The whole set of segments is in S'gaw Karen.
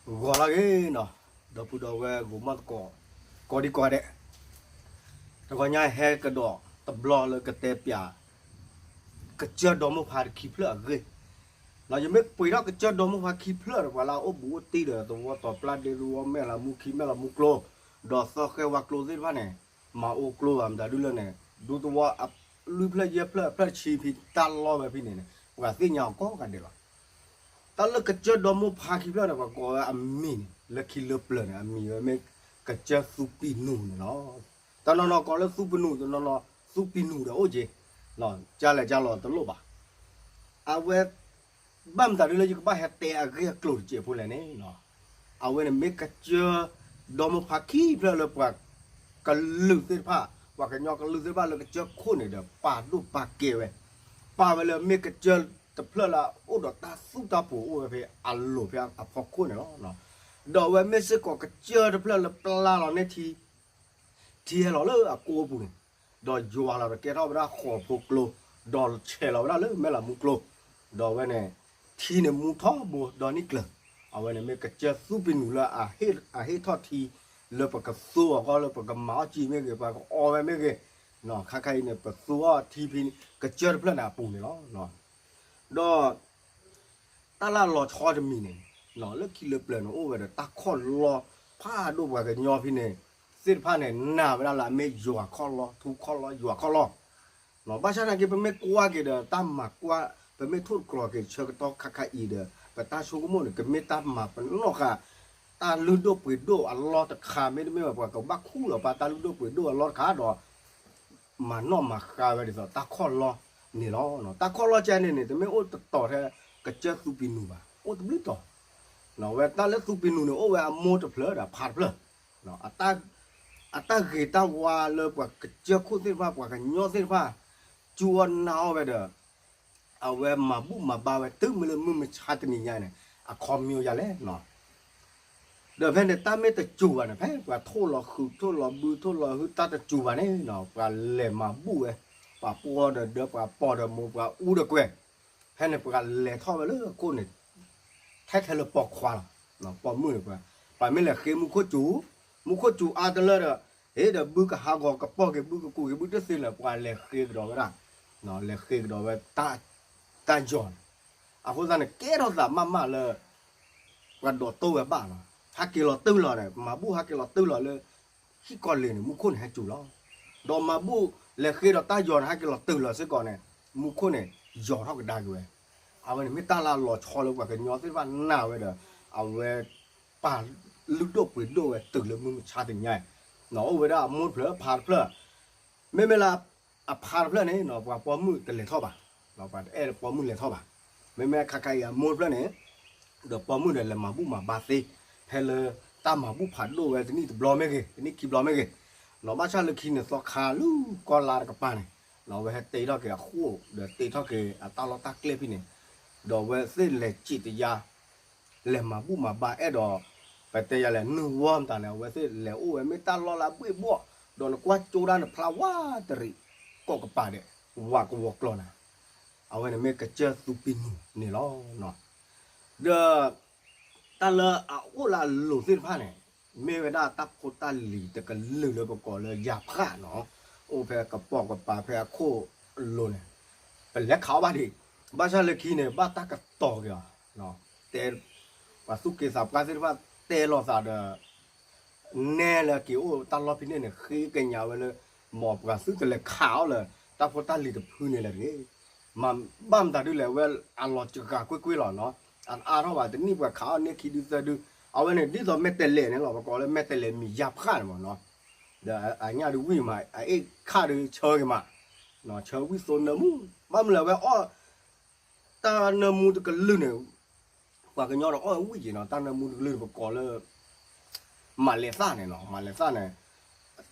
ဂီၤလၢအဂ့ၤနီၤ, ဒီပုၢ်ဒီဝဲၢ်ဂီၤမီၢ်သကိး ကိးဒံကိးဒဲး, တဂီၤညါဟဲကဒီးတဘျီလၢကတဲပၠး ကစၢၢ်ဒီမိၢ်ဖါတခံဖျၢၣ်အဂ့ၢ်, ယမ့ၢ်ပှ့ၤထီၣ်ကစၢၢ်ဒီမိၢ်ဖါခံဖျၢၣ်ဒီး ပှၤလၢအအိၣ်ဘူးအိၣ်တံၢ်ဒီး သဝီတီၤပျၢ်ဒ့ သဝီမဲၢ်လးမူခံ မဲၢ်လးမူကျိ ဒီးသီဃဲဝါကျိသ့ၣ်တဖၣ်န့ၣ် မၤအိၣ်ကျိဘၣ်မတၤဒုလၢန့ၣ် ဒူသဝီအလွံၢ်ဖျၢၣ်ယဲၢ်ဖျၢၣ် အဖျၢၣ်တဆံဖဲတၢ်လီၢ်ဝဲဖဲန့ၣ်န့ၣ် ပှၤသ့ၣ်ညါအီၤကိးဂၤဒဲးလီၤ. တၢ်လၢကစၢၢ်ဒီမိၢ်ဖါခံဖျၢၣ်န့ၣ် ပှၤကိးဝဲအမံၤန့ၣ် လၢခံလၢပျၢၤန့ၣ် အမံၤဝဲမ့ၢ်ကစၢၢ်သူပံၤနူၤန့ၣ်လီၤ. တနီၤနီၤကိးလၢသူပနူၤ တနီၤနီၤသူပံၤနူၤဒီးအိၣ်က့ၤ, ကၢ်လဲၣ်ကၢ်လီၤတလိၣ်ဘၣ်. အဝဲ ဘၣ်မတၤဒုလၢယကဘၣ်ဟဲတဲအဂ့ၢ်အကျိၤတစဲးဖိလဲၣ်န့ၣ်, အဝဲန့ၣ်မ့ၢ်ကစၢၢ်ဒီမိၢ်ဖါခံဖျၢၣ်လၢပှၤကလုာ်သ့ၣ်တဖၣ် ပှၤကညီကလုာ်သ့ၣ်တဖၣ်လၢကစၢၢ်ခိၣ်န့ၣ်ဒီး ပာ်ဒိၣ်ပာ်ကဲဝဲ, ပာ်ဝဲလၢမ့ၢ်ကစၢၢ်တဖျၢၣ်လၢအအိၣ်ဒီးတၢ်သူၣ်တၢ်ပှီၤအိၣ်ဝဲဖဲအလိၤဖဲအဖီခိၣ်န့ၣ်လီၤ. ဒီးအဝဲမ့ၢ်စ့ၢ်ကီးကစၢၢ်တဖျၢၣ်လၢပျၢ်လီၤန့ၢ်ထံ ထံဟဲလီၤလၢအကိပူၤန့ၣ်, ဒီးယွၤလီၤဒီးကဲထီၣ်ဝဲဒၣ်ဃိာ်ဖိကျိ, ဒီးဆဲးလီၤဝဲဒၣ်လၢမဲၢ်လးမူကျိ, ဒီးအဝဲန့ၣ် ထံန့ၣ်မူထီဘိဒီနံၣ်ကျၢၤ, အဝဲန့ၣ်မ့ၢ်ကစၢၢ်သူပံၤနူၤလၢ အဟ့ၣ်ထီၣ်ထံ လၢပကသူအီၤဃီ လၢပကမၤအီၣ်စံာ်မ့ၢ်ဂ့ၤ ပှၤကအီဝဲမ့ၢ်ဂ့ၤ, ခါခါအံၤန့ၣ် ပသူအီၤထံဖဲကစၢၢ်တဖျၢၣ်န့ၣ်အပူၤန့ၣ်လီၤ. ဒီး တၢ်လၢအလီၤဆီတမံၤန့ၣ်, လၢခံလၢပျၢၤန့ၣ် အိၣ်ဝဲဒီးတၢ်ခီၣ်လီၢ်ဖးဒိၣ်ပှၤကညီဖဲန့ၣ် သ့ၣ်တဖၣ်န့ၣ် နာ်ဝဲဒၣ်လၢအမ့ၢ်ယွၤခီၣ်လီၢ် ထူခီၣ်လီၢ် ယွၤခီၣ်လီၢ်, ဘၣ်ဆၣ်သနာ်က့ ပမ့ၢ်ကွၢ်က့ၤဒီးတၢ်မၤကွၢ် ပမ့ၢ်ထိၣ်တကြၢးက့ၤဆၢကတီၢ်ခါခါအံၤဒီး ပတၢ်ဆိကမိၣ်န့ၣ် ကမ့ၢ်တၢ်မၤပနီၣ်ဃာ် တၢ်လုၢ်ဒိၣ်ပှ့ၤဒိၣ်အလီၢ်တခါ မ့တမ့ၢ်ဘၣ် ပှၤကဘၣ်ခူၣ်လီၤပာ်တၢ်လုၢ်ဒိၣ်ပှ့ၤဒိၣ်အလီၢ်တခါဒီး မၤနီၣ်မၤဃါဝဲဒ်သိးတၢ်ခီၣ်လီၢ်န့ၣ်လီၤ. တၢ်ခီၣ်လီၢ်ကဲန့ၣ်န့ၣ် တမ့ၢ်အိၣ်တတီၤထဲကစၢၢ်သူပံၤနူၤဘၣ်, အိၣ်တဘျုးတီၤ, ဝဲတၢ်လၢသူပံၤနူၤန့ၣ် အိၣ်ဝဲအမိၢ်တဖျၢၣ်ဒီးအဖါတဖျၢၣ်, အတၢ်ဂ့ၤတၢ်ဝါလၢပှၤကစၢၢ်ခိၣ်သ့ၣ်တဖၣ် ပှၤကညီသ့ၣ်တဖၣ် စူၢ်အီၣ်နာ်အီၣ်ဝဲဒီး အဝဲမၤဘူၣ်မၤဘါဝဲ တုၤမ့ၢ်လၢမုၢ်မဆါတနံၤညါန့ၣ် အခီပညီယၤလဲၣ် ဒီးဖဲန့ၣ် တၢ်မ့ၢ်တစူၤဘၣ်န့ၣ် ဖဲပှၤထိၣ်လီၤဃုာ် ထိၣ်လီၤဘု ထိၣ်လီၤဟု တၢ်တစူၤဘၣ်န့ၣ် ပှၤလဲၤမၤဘူၣ်ဝဲ, ပှၤပီၢ်ဒီးဒၢ ပှၤပီၢ်ဒီးမိၢ် ပှၤအူဒီးကွဲၤ, ဖဲန့ၣ်ပှၤလဲၤထီၣ်ဝဲလၢအခိၣ်န့ၣ် ထဲထဲလၢပိာ်ခွါလီၤ, ပိာ်မုၣ်န့ၣ် ပှၤမ့ၢ်လဲၤဃ့မူခိၣ်စူၤ, မူခိၣ်စူၤအါတလၢဒီး ဟ့ၣ်ဒီးဘုကဟးဂီၤ ကပီၢ်က့ၤဘု ကကူးက့ၤဘုတသ့လၢၤ ပှၤလဲၤဃ့ကဒီးဝဲဒၣ်, လဲၤဃ့ကဒီးဝဲ တၢ်ယီၤန့ၣ်, အဃိသတးန့ၣ် ကဲထီၣ်သးမးမးလၢ ပှၤဒိးတိၢ်ဝဲဘၣ်လီၤ. ဟဲက့ၤလီၤတုၤလီၤန့ၣ် မၤဘူၣ်ဟဲက့ၤလီၤတုၤလီၤလၢ ဟံၣ်ကီၢ်လ့ၤန့ၣ် မူခိၣ်န့ၣ်ဟဲစူၤလီၤ. ဒီးမၤဘူၣ်လဲၤဃ့ဒီးတၢ်ယီၤန့ၣ် ဟဲက့ၤလီၤတုၤလီၤစ့ၢ်ကီးန့ၣ် မူခိၣ်န့ၣ် ယီၤထီၣ်ကဒါက့ၤဝဲ. အဝဲန့ၣ်မ့ၢ်တၢ်လၢအလီၤဆီလၢပှၤကညီသ့ၣ်တဖၣ်နာ်ဝဲဒီး အဝဲ ပာ်လုၢ်ဒိၣ်ပှ့ၤဒိၣ်ဝဲတုၤလၢမုၢ်မဆါတနံၤညါ, အိၣ်ဝဲဒၣ်အမိၢ်တဖျၢၣ် အဖါတဖျၢၣ်, မ့မ့ၢ်လၢအဖါတဖျၢၣ်န့ၣ် ပှၤပိာ်မုၣ်တလဲၤထီၣ်ဘၣ်, ပှၤတအဲၣ်ပိာ်မုၣ်လဲၤထီၣ်ဘၣ်. မ့မ့ၢ်ခါခါအံၤအမိၢ်တဖျၢၣ်န့ၣ် ဒီးပိာ်မုၣ်ဒီးလဲၤမၤဘူၣ်မၤဘါသ့, ဖဲလၢတၢ်မၤဘူၣ်ဖးဒိၣ်ဝဲတနံၣ်တဘျီမ့ၢ်ဂ့ၤ တနံၣ်ခံဘျီမ့ၢ်ဂ့ၤ, ဘၣ်ဆၣ်လၢခံန့ၣ်သီခါလၢကီၢ်လါတကပၤန့ၣ်, အဝဲဟဲတ့ထီၣ်က့ၤအဃိၣ် ဒီးတ့ထီၣ်က့ၤအတၢ်လီၢ်တၢ်ကျဲဖဲန့ၣ်, ဒီးအဝဲသ့ၣ်လဲၤစံးတယါ လဲၤမၤဘူၣ်မၤဘါအဲၣ်ဒီး ပတဲယၤလဲၣ် နုၢ်ဝီမတၤန့ၣ် အဝဲသ့ၣ်လဲၤအိၣ်ဝဲမ့ၢ်တၢ်လီၢ်လၢအဘှ့ၣ်ဘှီၣ်, ဒီးနကွၢ်ကၠိဒၣ်နဖျါဝးတရံး ကိးကပၤဒဲး ဝးကဝီၤကျီၢ်နၤ, အဝဲန့ၣ်မ့ၢ်ကစၢၢ်သူပံနူၤန့ၣ်လီၤ. ဒီး တၢ်လၢအအိၣ်လၢအလိၤသ့ၣ်တဖၣ်န့ၣ် မ့ၢ်ဝဲဒၣ်တၢ်ဖိတၢ်လံၤတကလုာ်လၢပကိးလၢယၤဖးနီၤ, အိၣ်ဖဲကပိာ်ကပၤဖဲအခိၣ်အလိၤန့ၣ် ပလဲၤခးအီၣ်ဘၣ်ဒံး, ဘၣ်ဆၣ်လၢခံန့ၣ် ဘၣ်တၢ်ကတီၤက့ၤအီၤ, တဲ ပှၤသူၣ်က့သးပှၢ်သ့ၣ်တဖၣ်တဲလိာ်သးဒီး နဲလၢက့ၤအိၣ်တၢ်လီၢ်ဖဲန့ၣ်န့ၣ် ဃ့ကညးဝဲလၢ မ်ပှၤသုတလဲၤခးအီၣ်လၢ တၢ်ဖိတၢ်လံၤတဖုန့ၣ်လဲၣ်တဂ့ၤ. မ့ၢ်ဘၣ်မတၤဒုလဲၣ် အဝဲအလီၤစှၤကွ့ၢ်ကွ့ၢ်လီၤနီၤ, အအါထီၣ်ဘၣ် တနံၣ်ပှၤခးအီၣ်န့ၢ်ခံဒုသၢဒု, အဝဲန့ၣ် ဒ်သိးမဲာ်တဲးလဲးန့ၣ်လီၤ ပကိးလၢမဲာ်တဲးလဲးမံၤယၤဖးန့ၣ်မ့ၢ်နီၤ, ဒီးအညၣ်ဒုဝံၣ်မး အအ့ၣ်ခၣ်ဒုဆၢက့ၤမး, ဆၢဝံၣ်သိနၢမူ, ဘၣ်မနုၤလဲၣ် အဝဲအီၣ် တၢ်နၢမူတကလုာ်န့ၣ် ပှၤကညီဒီးအီၣ်ဝံၣ်က့ၤနီၤ, တၢ်နၢမူတကလုာ်န့ၣ် ပကိးလၢ မၤလဲၤသၣ်န့ၣ်နီၤ, မၤလဲၤသၣ်န့ၣ်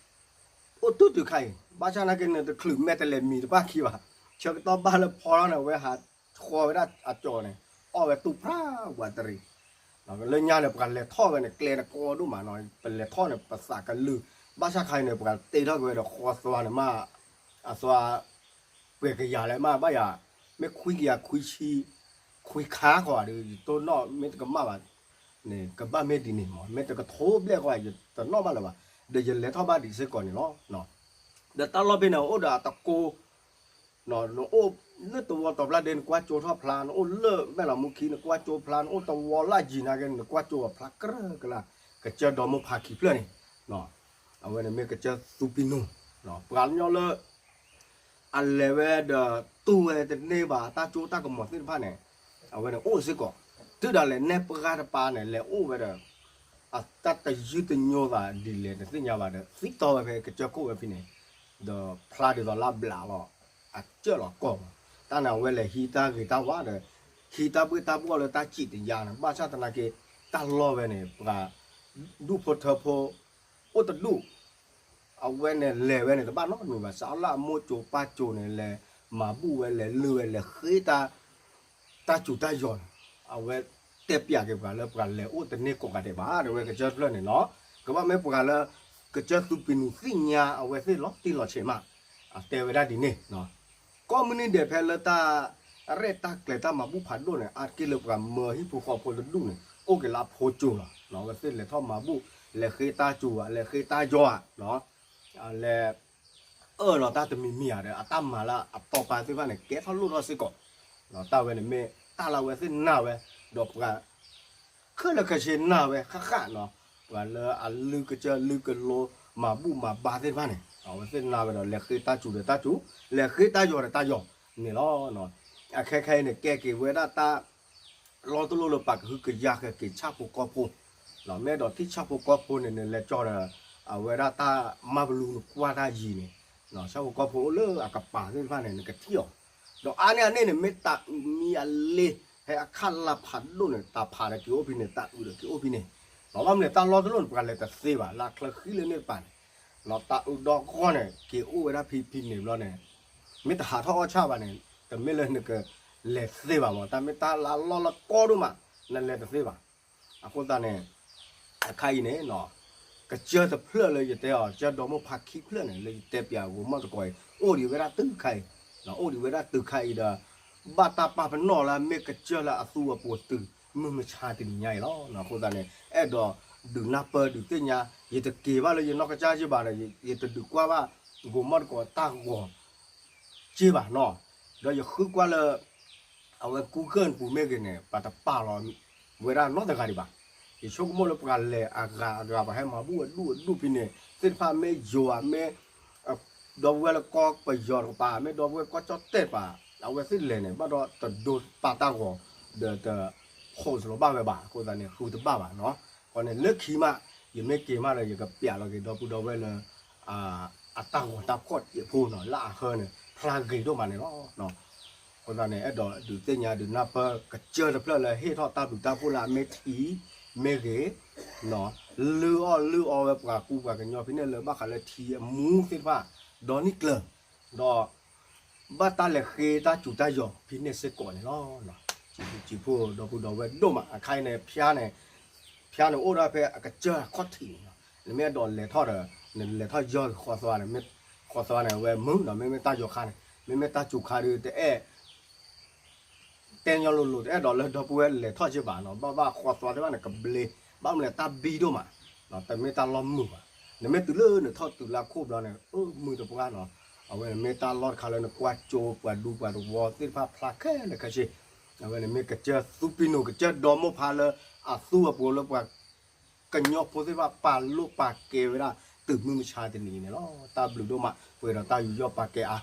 အိၣ်တုၤတုၤခါအံၤ ဘၣ်ဆၣ်နာ်က့န့ၣ် တချုးမဲာ်တဲးလဲးမံၤတဘၣ်ခံဘၣ်, ဆၢကတီၢ်ဘၣ်လၢဖီထီၣ်န့ၣ် အဝဲဟးဃီဝဲဒၣ်အကၠီၤန့ၣ် အီၣ်ဝဲတူၢ်ဖျါဝးတရံး, လၢညါန့ၣ် ပှၤလဲၤထီၣ်ဝဲန့ၣ် ကျဲတကီဒိၣ်မးနီၤ, ပလဲၤထီၣ်န့ၣ် ပသးကလုာ်, ဘၣ်ဆၣ်ခါအံၤန့ၣ် ပှၤတ့ထီၣ်က့ၤဝဲဒီးဃီသွါန့ၣ်မး, အသွါ ပှဲၤကယၤလဲၣ်မး ဘၣ်ယၤ, မ့ၢ်ခွံကယၤခွံဆံ ခွံခါဃီဒီး ယတိၢ်နီၣ်မ့ၢ်တကမၣ်ဘၣ်, န့ၣ် ကဘၣ်မ့ၢ်ဒ်န့ၣ်မး, မ့ၢ်တကထိဘျဲၣ်ဃီ ယတနီၣ်ဘၣ်လၢၤဘၣ်, ဒီးယလဲၤထီၣ်ဘၣ်ဒံးစ့ၢ်ကီးန့ၣ်လီၤ. ဒီးတၢ်လီၢ်ဖဲန့ၣ် အိၣ်ဒီးအတကိး နအိၣ်လၢတဝီတီၤဖျါဒဲ နကွၢ်ကၠိထီၣ်ဖျါ, နအိၣ်လၢမဲၢ်လးမူခံ နကွၢ်ကၠိဖျါ, နအိၣ်တဝီလၢယံၤနာ်က့ နကွၢ်ကၠိအဖျါကြၢးကလၢ်, ကစၢၢ်ဒီမါဖးခံဖျၢၣ်န့ၣ်, အဝဲန့ၣ်မ့ၢ်ကစၢၢ်သူပံနိ, ပှၤကညီလၢ အလဲၤဝဲဒီးတူၢ်ဝဲတန့ၢ်ဘၣ် တၢ်ကၠိတၢ်ကမီၤသ့ၣ်တဖၣ်န့ၣ်, အဝဲန့ၣ်အိၣ်စ့ၢ်ကီး, တုၤဒၣ်လဲာ်နဲပှၤတပၤန့ၣ် လဲၤအိၣ်ဝဲဒီး အတၢ်တယုၢ်တညိသးဒ်လဲၣ်တသ့ၣ်ညါဘၣ်ဒီး သံတီဝဲဖဲကစၢၢ်ခိၣ်ဝဲဖဲန့ၣ်, ဒီးဖျါဒ်သိးလၢအဘျးလီၤ, အကၢၣ်လီၤကီၢ်လီၤ, တၢ်န့ၣ်အဝဲလဲၤဟံးတၢ်ဂ့ၤတၢ်ဝါဒီး ဟံးတၢ်ဘှ့ၣ်တၢ်ဘှီၣ်လၢတၢ်စံၣ်တယါန့ၣ် ဘၣ်ဆၣ်သနာ်က့ တၢ်လီၢ်ဝဲန့ၣ် ပှၤဒူၣ်ဖိထၢဖိ အိၣ်တဒူၣ် အဝဲန့ၣ်လဲၤဝဲန့ၣ် တဘၣ်နီတမံၤဘၣ်, စးလၢအမိၢ်ကၠိပၢ်ကၠိန့ၣ် လဲၤမၤဘူၣ်ဝဲ လဲၤလုၢ်ဝဲ လဲၤဃ့တၢ် တၢ်စူၤတၢ်ယီၤန့ၣ်, အဝဲတဲပျးက့ၤပှၤလၢပှၤလဲၤအိၣ်တန့ၢ်ကိးဂၤဒဲးဘၣ် တဲဝဲကစၢၢ်တဖျၢၣ်န့ၣ်လီၤ. ကဘၣ်မ့ၢ်ပှၤလၢ ကစၢၢ်သူပံနူၤသ့ၣ်ညါအဝဲသ့ၣ်လီၤတံၢ်လီၤဆဲးမး, အတဲဝဲဒၣ်ဒ်န့ၣ် ကိးမုၢ်နံၤဒဲးဖဲလၢတၢ်ရဲၣ်တၢ်ကျဲၤတၢ်မၤဘူၣ်ဖးဒိၣ်န့ၣ် အါတက့ၢ်လၢပှၤမၢဟံၣ်ဖိဃီဖိတဒူၣ်န့ၣ် အိၣ်က့ၤလၢအဖိကၠိလီၤ. အဝဲသ့ၣ်လဲၤထီၣ်မၤဘူၣ် လဲၤဃ့တၢ်စူၤဧါ လဲၤဃ့တၢ်ယီၤဧါ, လဲၤ အၢၣ်လီၤတၢ်တမံၤမံၤဧါဒီး အတၢ်မၤလၢအတီပၤသ့ၣ်တဖၣ်န့ၣ် ကဲထီၣ်လိၣ်ထီၣ်စ့ၢ်ကီး, တၢ်ဝဲန့ၣ်မ့ၢ်တၢ်လၢအဝဲသ့ၣ်နာ်ဝဲ, ဒီးပှၤ ခဲလၢာ်ခဲဆ့နာ်ဝဲဃၣ်ဃၣ်နီၤ, ပှၤလၢအလုၢ်ကစၢၢ်လုၢ်ကလိ မၤဘူၣ်မၤဘါသ့ၣ်တဖၣ်န့ၣ် အဝဲသ့ၣ်နာ်ဝဲဒီး လဲၤဃ့တၢ်စူၤဒီးတၢ်စူၤ, လဲၤဃ့တၢ်ယီၤဒီးတၢ်ယီၤန့ၣ်လီၤ. အခဲခဲအံၤန့ၣ် ကဲက့ၤဝဲဒၣ်တၢ်လီၢ်တလီၢ်လၢပှၤကဟုကယာ်ဃဲၤက့ၤဆၣ်ဖိကီၢ်ဖိ, မ့ၢ်အဲၣ်ဒိးထံၣ်ဆၣ်ဖိကီၢ်ဖိန့ၣ် နလဲၤကၠီဒီး အဝဲဒၣ်တၢ်မၤပလူၤနကွၢ်တၢ်ယံၤန့ၣ်, ဆၣ်ဖိကီၢ်ဖိအိၣ်လၢအကပၤသ့ၣ်တဖၣ်န့ၣ် နကထံၣ်အီၤ, ဒီးအါန့ၢ်အန့ၣ်န့ၣ် မ့ၢ်တၢ်အုးမံအလ့ ဟဲအခၣ်လၢ်ဖးဒိၣ်န့ၣ် တၢ်ဖးဒီးက့ၤအိၣ်ဖဲန့ၣ် တၢ်အုးဒီးက့ၤအိၣ်ဖဲန့ၣ်, ဘၣ်မနုၤလဲၣ် တၢ်လီၢ်တလီၢ်န့ၣ် ပှၤလဲၤတသ့ဘၣ် လၢအချၢဃံလၢန့ၣ်တပၤန့ၣ်, တၢ်အုးဒီဂီၢ်န့ၣ် က့ၤအိၣ်ဝဲဒၣ်ဖဲဖဲန့ၣ်ဘျီန့ၣ်, မ့ၢ်တဟးထီၣ်အီၣ်ဆၣ်ဘၣ်န့ၣ် တမ့ၢ်လၢနကလဲၤသ့ဘၣ်မး, တၢ်မ့ၢ်တၢ်လၢအလီၢ်လၢကီဒိၣ်မး နလဲၤတသ့ဘၣ်. အဃိသတးန့ၣ် အခါအံၤန့ၣ် ကစၢၢ်တဖျၢၣ်လၢယတဲအီၤ ကစၢၢ်ဒီမိၢ်ဖါခံဖျၢၣ်န့ၣ် လၢယတဲပျးဂိၤမီၢ်တကိးအံၤ အိၣ်ဒံးဝဲဒၣ်တုၤခါအံၤ, အိၣ်ဒံးဝဲဒၣ်တုၤခါအံၤဒီး ဘၣ်တၢ်ပာ်ပနီၣ်လၢအမ့ၢ်ကစၢၢ်လၢအသူအပူၤတုၤမုၢ်မဆါတနံၤညါအံၤလီၤ. အဃိသတးန့ၣ် အဲၣ်ဒိးဒုးနၢ်ပၢၢ်ဒုးသ့ၣ်ညါ, ယတက့ၤဘၣ်လၢယနီၢ်ကစၢ်က့ဘၣ်ဒီး ယတဒုးကွၢ်ဘၣ် ဂိၤမီၢ်တကိးတၢ်ဂီၤ က့ဘၣ်နီၤ, ဒီးယဃုကွၢ်လၢ အဝဲကူကၢၢ်နပူၤမ့ၢ်ဂ့ၤန့ၣ် ပှၤတပာ်လီၤဝဲဒၣ်နီတဂၤဒံးဘၣ်. ယဆိကမိၣ်လၢပှၤလဲၤအဂၤအဂၤ ပှၤဟဲမၤဘူၣ်အဒူၣ်အဒူၣ်ဖဲန့ၣ် သ့ၣ်တဖၣ်မ့ၢ်ယိၤဧါ မ့ၢ် ဒီပုၢ်ဝဲၢ်လၢကီၢ်ပယီၤတကပၤ မ့ၢ်ဒီပုၢ်ဝဲၢ်ကီၢ်ကၠီၣ်တဲၣ်တကပၤ အဝဲသ့ၣ်လဲၤန့ၣ် ဘၣ်ဒီးတဒိပာ်တၢ်ဂီၤ ဒီးတ post လီၤဘၣ်ဝဲဘၣ်. အဃိသတးန့ၣ် ဃုတဘၣ်ဘၣ်နီၤ. အဃိန့ၣ် လၢခံမး ယမ့ၢ်က့ၤမးဒီး ယကပျးလီၤက့ၤဒီပုၢ်ဒီဝဲၢ်လၢ အတၢ်ဂီၤတၢ်ဖီၣ်တ့ၢ်ဖိနီၤ လၢအဟၢန့ၣ် ဖျါဂ့ၤဒိၣ်မးန့ၣ်လီၤ. အဃိသတးန့ၣ် အဲၣ်ဒိးဒုးသ့ၣ်ညါဒုးနၢ်ပၢၢ် ကစၢၢ်တဖျၢၣ်လၢဟ့ၣ်ထီၣ်တၢ်ဘျုးတၢ်ဖှိၣ်လၢအမ့ၢ်ထံ မ့ၢ်ဂ့ၤ လုၢ်အီၣ်လုၢ်အီဝဲပှၤကူပှၤကညီဖဲန့ၣ်လၢဘၣ်ဃးလၢထံအမူသ့ၣ်တဖၣ် ဒီနံၣ်ကျၢၤ ဒီး ဘၣ်တၢ်လဲၤဃ့တၢ်စူၤတၢ်ယီၤဖဲန့ၣ်စ့ၢ်ကီးန့ၣ်လီၤ. စံးဘျုးစံးဖှိၣ်ဒီပုၢ်ဒီဝဲၢ်ဒိၣ်မး အခါအံၤန့ၣ် ဖၠါန့ၣ် ဖၠါန့ၣ်အိၣ်ဒၣ်ဖဲအကစၢၢ်အခီၣ်ထံးန့ၣ်လီၤ. နမ့ၢ်အဲၣ်ဒိးလဲၤထီၣ်ဒီး နလဲၤထီၣ်ယီၢ်ဃီသွါန့ၣ် မ့ၢ်ဃီသွါန့ၣ် အဝဲမုာ်နီၤ မ့မ့ၢ်တၢ်ယီၤခါန့ၣ် မ့မ့ၢ်တၢ်စူၤခါဒီး တအဲၣ် တဲညီလိၤလိၤ တအဲၣ်ဒိးလၢဒီပုၢ်ဝဲၢ်လဲၤထီၣ်က့ဘၣ်နီၤ ဘၣ်ဘၣ်ဃီသွါသ့ၣ်တဖၣ်န့ၣ် ကဘျ့ ဘၣ်မနုၤလဲၣ်တၢ်ဘံဒိၣ်မး တမ့ၢ်တၢ်လီၢ်မုာ်ဘၣ်. နမ့ၢ်တုၤလၢနထီၣ်တုၤလၢအခိၣ်ဘျီန့ၣ် အၢ မုာ်တပှၢ်နီၤ အဝဲန့ၣ်မ့ၢ်တၢ်လီၢ်တခါလၢနကွၢ်ကၠိပှၤဒူပှၤသဝီသ့ၣ်တဖၣ်ဖျါခဲလၢာ်ခဲဆ့ အဝဲန့ၣ်မ့ၢ်ကစၢၢ်သူပံနိၤ ကစၢၢ်ဒီမိၢ်ဖါလၢအသူအပူၤလၢပှၤ ကညီဖိသ့ၣ်တဖၣ်ပာ်လိာ်ပာ်ကဲဝဲဒၣ် တုၤမုၢ်မဆါတနံၤအံၤန့ၣ်လီၤ. တၢ်ဘျုးဒိၣ်မး ပှဲၤဒီးတၢ်ယူးယီၣ်ပာ်ကဲအါ